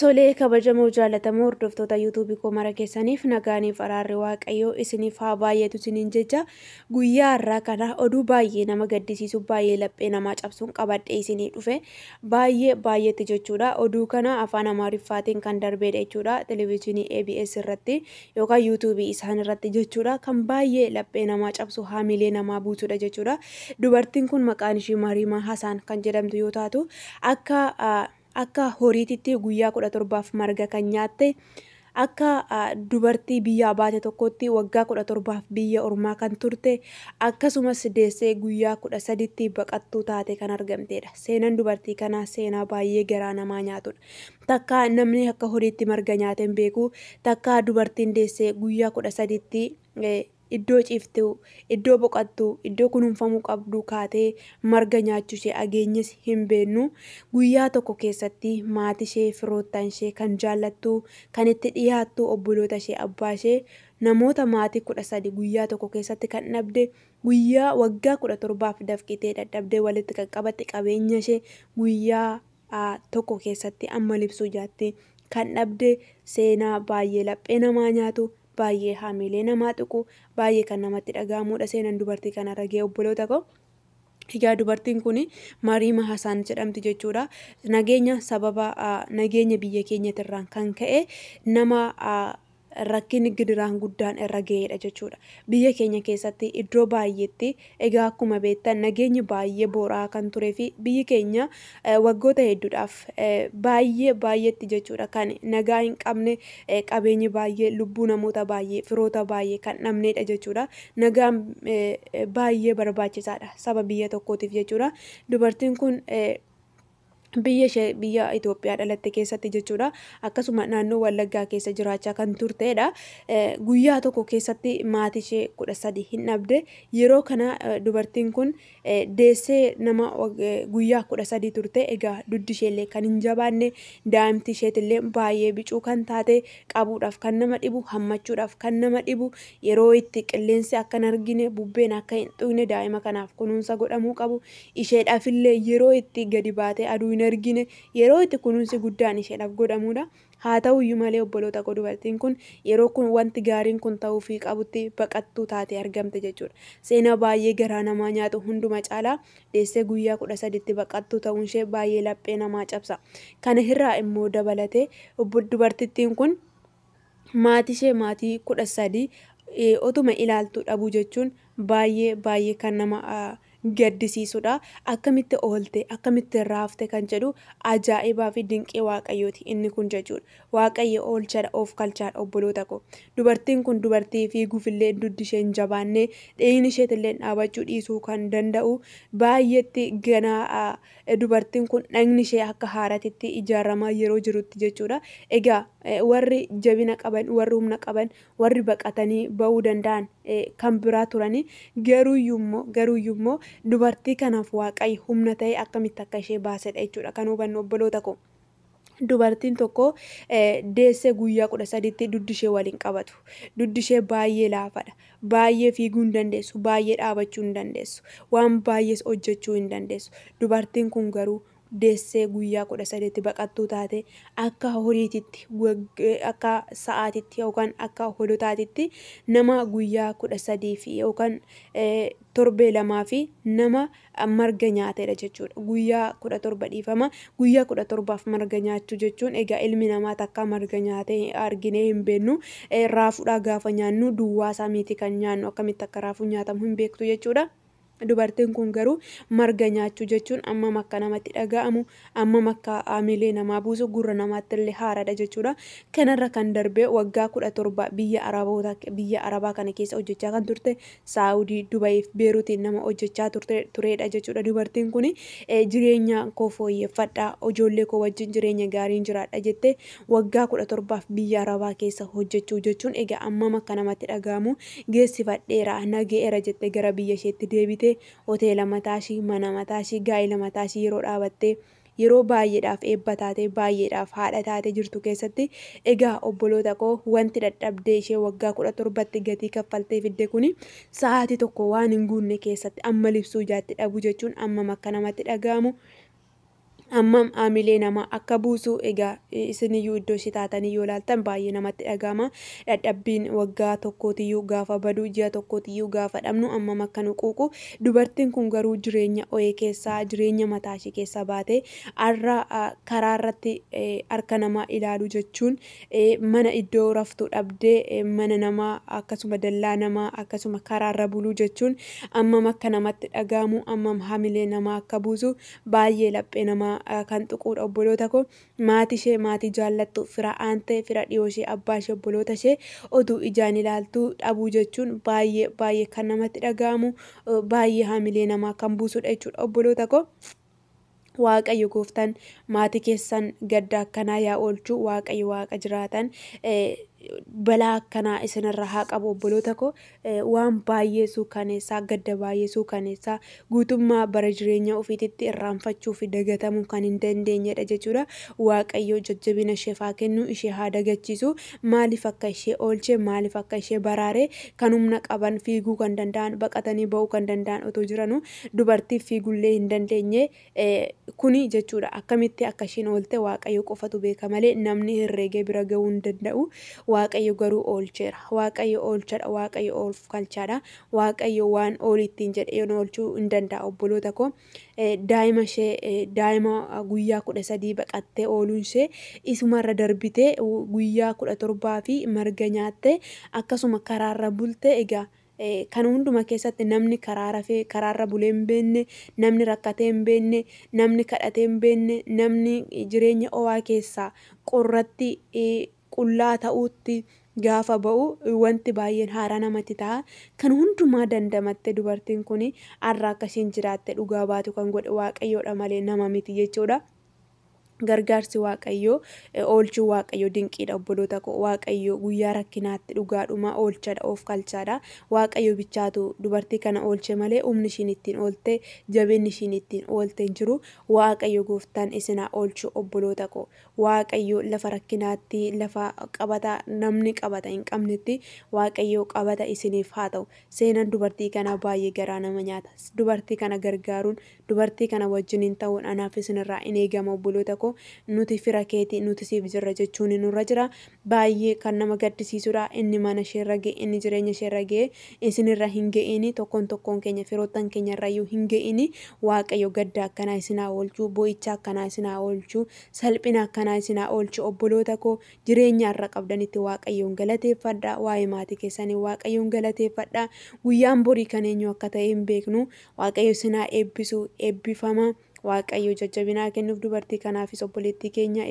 Tolee, kabajamoo jaallatamoo hordoftoota yuutuubii koo mara keessaniif nagaaniif araarri Waaqayyoo isiniif haa baay'atu isiniin jecha, guyyaa har'aa kana oduu baay'ee nama gaddisiisu, baay'ee laphee namaa cabsuun qabadhee isinii dhufe, baay'ee baay'eetti jechuudha. Oduu kana afaan Amaariffaatiin kan darbeedha jechuudha. Televezyiinii ABS irratti yookaan yuutuubii isaan irratti jechuudha. Kan baay'ee laphee namaa cabsu, haamilee namaa buusudha jechuudha. Dubartiin kun maqaan ishii Mariimaa Hasaan kan jedhamtu yoo taatu, akka horiititti guyyaa 17f marga kan nyaatte, akka dubartii biyyaa baate tokkotti waggaa 17f biyya ormaa kan turte, akkasumas deessee guyyaa 13tti baqattuu taate kan argamtedha. Seenaan dubartii kanaa seenaa baay'ee garaa namaa nyaatudha. Takka namni akka horiitti marga nyaate hin beeku, takka dubartiin deessee guyyaa 13tti iddoo ciiftu, iddoo boqottu, iddoo kunuunfamuu qabdu kaatee marga nyaachuu ishee ageenyes hin beeknu. Guyyaa tokko keessatti maatii ishee, firoottan ishee kan jaallattu, kan itti dhiyaattu, obboloota ishee, abbaa ishee, namoota maatii 13 guyyaa tokko keessatti kan dhabde, guyyaa waggaa 17f dafqitee dadhabdee walitti kan qabatte qabeenya ishee guyyaa tokko keessatti amma libsuu jaatti kan dhabde, seenaa baay'ee laphee namaa nyaatu, baay'ee haamilee namaa tuqu, baay'ee kan namatti dhaga'amudha seenaan dubartii kanarra ga'e, obboloota koo. Egaa dubartiin kun Mariima Hasaan jedhamti jechuudha. Nageenya sababa nageenya biyya keenyatirraan kan ka'e nama rakkinni gidiraan guddaan irra ga'edha jechuudha. Biyya keenya keessatti iddoo baay'eetti egaa akkuma beektan nageenyi baay'ee booraa kan turee fi biyyi keenya waggoota hedduudhaaf baay'ee baay'eetti jechuudha kan nagaa hin qabne, qabeenyi baay'ee, lubbuu namoota baay'ee, firoota baay'ee kan dhabnedha jechuudha. Nagaan baay'ee barbaachisaadha saba biyya tokkootiif jechuudha. Dubartiin kun biyya ishee biyya Itoophiyaa dhalatte keessatti jechuudha. Akkasuma naannoo Wallaggaa keessa jiraachaa kan turtedha. Guyyaa tokko keessatti maatii ishee 13 hin dhabde. Yeroo kana dubartiin kun deessee nama guyyaa 13 turte. Egaa duddi isheellee kan hin jabaanne, daa'imti isheetillee baay'ee bicuu kan taate, qabuudhaaf kan nama dhibu, hammachuudhaaf kan nama dhibu, yeroo itti qilleensi akka hin argine, bubbeen akka hin tuqne daa'ima kanaaf kunuunsa godhamuu qabu. Isheedhaafillee yeroo itti gadi baatee aduu hin argine, yeroo itti kunuunsi guddaan isheedhaaf godhamudha. Haa ta'uyyuu malee, obboloota koo, dubartiin kun yeroo kun wanti gaariin kun ta'uufii qabutti baqattuu taatee argamte jechuudha. Seenaa baay'ee garaa namaa nyaatu hunduma caalaa deessee guyyaa 13tti baqattuu ta'uun ishee baay'ee laphee namaa cabsa. Kana irraa immoo dabalatee dubartittiin kun maatii ishee maatii 13 otuma ilaaltuu dhabuu jechuun baay'ee baay'ee kan nama gaddisiisudha. Akkamitti oolte, akkamitti raafte kan jedhu ajaa'ibaa fi dinqii Waaqayyooti inni kun jechuudha. Waaqayyo oolchadha, of kalchaadha, obboloota koo. Dubartiin kun dubartii fiiguufillee duddi ishee hin jabaanne, dhiigni isheetillee dhaabachuu dhiisuu kan danda'u, baay'eetti ganaa dubartiin kun dhagni ishee akka haaratitti ijaaramaa yeroo jirutti jechuudha. Egaa warri jabina qaban, warri humna qaban, warri baqatanii ba'uu danda'an kan biraa turanii, garuuyyuummoo dubartii kanaaf Waaqayyo humna ta'e akkamitti akka ishee baasedha jechuudha kan hubannu, obboloota koo. Dubartiin tokko deessee guyyaa 13tti duddi ishee waliin qabatu. Duddi ishee baay'ee laafadha. Baay'ee fiiguu hin dandeessu. Baay'ee dhaabachuu hin dandeessu. Waan baay'ees hojjechuu hin dandeessu. Dubartiin kun garuu deessee guyyaa 13tti baqattuu taate, akka horiititti, akka sa'aatitti yookaan akka hoolotaatitti nama guyyaa 13 fi yookaan torbee 2 fi nama marga nyaatedha jechuudha. Guyyaa 17, dhiifama. Guyyaa 17f marga nyaachuu jechuun egaa ilmi namaa takka marga nyaatee arginee hin beeknu. Raafuudhaa gaafa nyaannu duwwaasaa miti kan nyaannu, akkamitti akka raafuu nyaatamu hin beektu jechuudha. Dubartiin kun garuu marga nyaachuu jechuun ammam akka namatti dhaga'amu, ammam akka haamilee namaa buusu gurra namaatti illee haaraadha jechuudha. Kanarra kan darbe waggaa 17 biyya Araboota biyya Arabaa kana keessa hojjechaa kan turte, Saawudii, Dubaayii fi Beeruutiin nama hojjechaa turedha jechuudha. Dubartiin kun jireenya koo fooyyeffadha, ijoollee koo wajjin jireenya gaariin jiraadha jettee waggaa 17f biyya Arabaa keessa hojjechuu jechuun egaa ammam akka namatti dhaga'amu, geessifadheera, naga'eera jettee gara biyya isheetti deebite, hoteela mataashii, mana mataashii, gaa'ela mataashii yeroo dhaabattee, yeroo baay'eedhaaf eebba taate, baay'eedhaaf haadha taate jirtu keessatti, egaa obboloota koo, wanti dadhabdee ishee waggaa 17tti gatii kaffaltee fidde kuni sa'aatii tokko waan hin guunne keessatti amma libsuu ijaatti dhabu jechuun ammam akka namatti dhaga'amu. Ammam haamilee namaa akka buusu egaa isiniyyuu iddoo ishee taatanii yoo ilaaltan baay'ee namatti dhaga'ama. Dadhabbiin waggaa tokkootiyyuu gaafa baduu, ji'a tokkootiyyuu gaafa dhabnu ammam akka nu quuqu. Dubartiin kun garuu jireenya o'ee keessaa, jireenya mataa ishee keessaa baatee har'a karaa irratti harka namaa ilaalu jechuun, mana iddoo raftu dhabdee mana namaa, akkasuma dallaa namaa, akkasuma karaarra buluu jechuun ammam akka namatti dhaga'amu, ammam haamilee namaa akka buusu baay'ee laphee namaa kan tuquudha obboloota koo. Maatii ishee, maatii jaallattu, fira aantee, fira dhiyoo ishee, abbaa ishee, obboloota ishee otuu ijaan ilaaltuu dhabuu jechuun baay'ee baay'ee kan namatti dhaga'amu, baay'ee haamilee namaa kan buusudha jechuudha obboloota koo. Waaqayyo gooftaan maatii keessan gadda akkanaa yaa oolchu. Waaqayyo waaqa jiraatan balaa akkanaa isinirra haa qabu obboloota koo. Waan baay'ee suukaneessaa, gadda baay'ee suukaneessaa, guutummaa bara jireenya ofiititti irraanfachuu fi dagatamuu kan hin dandeenyedha jechuudha. Waaqayyo jajjabina isheef haa kennu, ishee haa dagachiisu. Maaliif akka ishee oolche, maaliif akka ishee baraare, kan humna qaban fiiguu kan danda'an, baqatanii ba'uu kan danda'an otoo jiranuu dubartiif fiigullee hin dandeenye kuni jechuudha. Akkamitti akka isheen oolte Waaqayyo qofatu beeka malee namni herreegee bira ga'uu hin danda'u. Waaqayyo garuu oolcheera. Waaqayyo oolchadha. Waaqayyo oolf kalchaadha. Waaqayyo waan oolittiin jedhee oolchuu hin danda'a obboloota koo. Daa'ima ishee, daa'ima guyyaa 13 baqattee ooluun ishee isumarra darbitee guyyaa 17 fi marga nyaattee akkasuma karaarra bulte. Egaa kan hunduma keessatti namni karaa rafee karaarra bulee hin beekne, namni rakkatee hin beekne, namni kadhatee hin beekne, namni jireenya ho'aa keessaa qorratti qullaa ta'uutti gaafa ba'u wanti baay'een haaraa namatti ta'a. Kan hundumaa dandamatte dubartiin kun har'a akka isheen jiraatte dhugaa baatu kan godhe Waaqayyoodha malee nama miti jechuudha. Gargaarsi Waaqayyoo, oolchuu Waaqayyoo dinqiidha obboloota koo. Waaqayyo guyyaa rakkinaatti dhugaadhuma oolchadha, of kalchaadha. Waaqayyo bichaatu dubartii kana oolche malee humni ishiin ittiin oolte, jabinni ishiin ittiin oolte hin jiru. Waaqayyo gooftaan isin haa oolchu obboloota koo. Waaqayyo lafa rakkinaatti, lafa qabata namni qabata hin qabnetti Waaqayyo qabata isiniif haa ta'u. Seenaan dubartii kanaa baay'ee garaa nama nyaata. Dubartii kana gargaaruun, dubartii kana wajjiniin ta'uun anaaf isinirraa in eegama obboloota koo. Nuti fira keeti, nuti siif jirra jechuun nurra jira. Baay'ee kan nama gaddisiisudha. Inni mana isheerra ga'e, inni jireenya isheerra ga'e isinirra hin ga'ini. Tokkoon tokkoon keenya firoottan keenyarrayyuu hin ga'ini. Waaqayyo gadda akkanaa isin haa oolchu, boo'icha akkanaa isin haa oolchu, salphina akkanaa isin haa oolchu obboloota koo. Jireenya har'a qabdanitti Waaqayyoon galateeffadha. Waa'ee maatii keessanii Waaqayyoon galateeffadha. Guyyaan borii kan eenyu akka ta'e hin beeknu. Waaqayyo isin haa eebbisu, eebbifama. Waaqayyo jajjabinaa kennuuf dubartii kanaafis obboleettii keenya.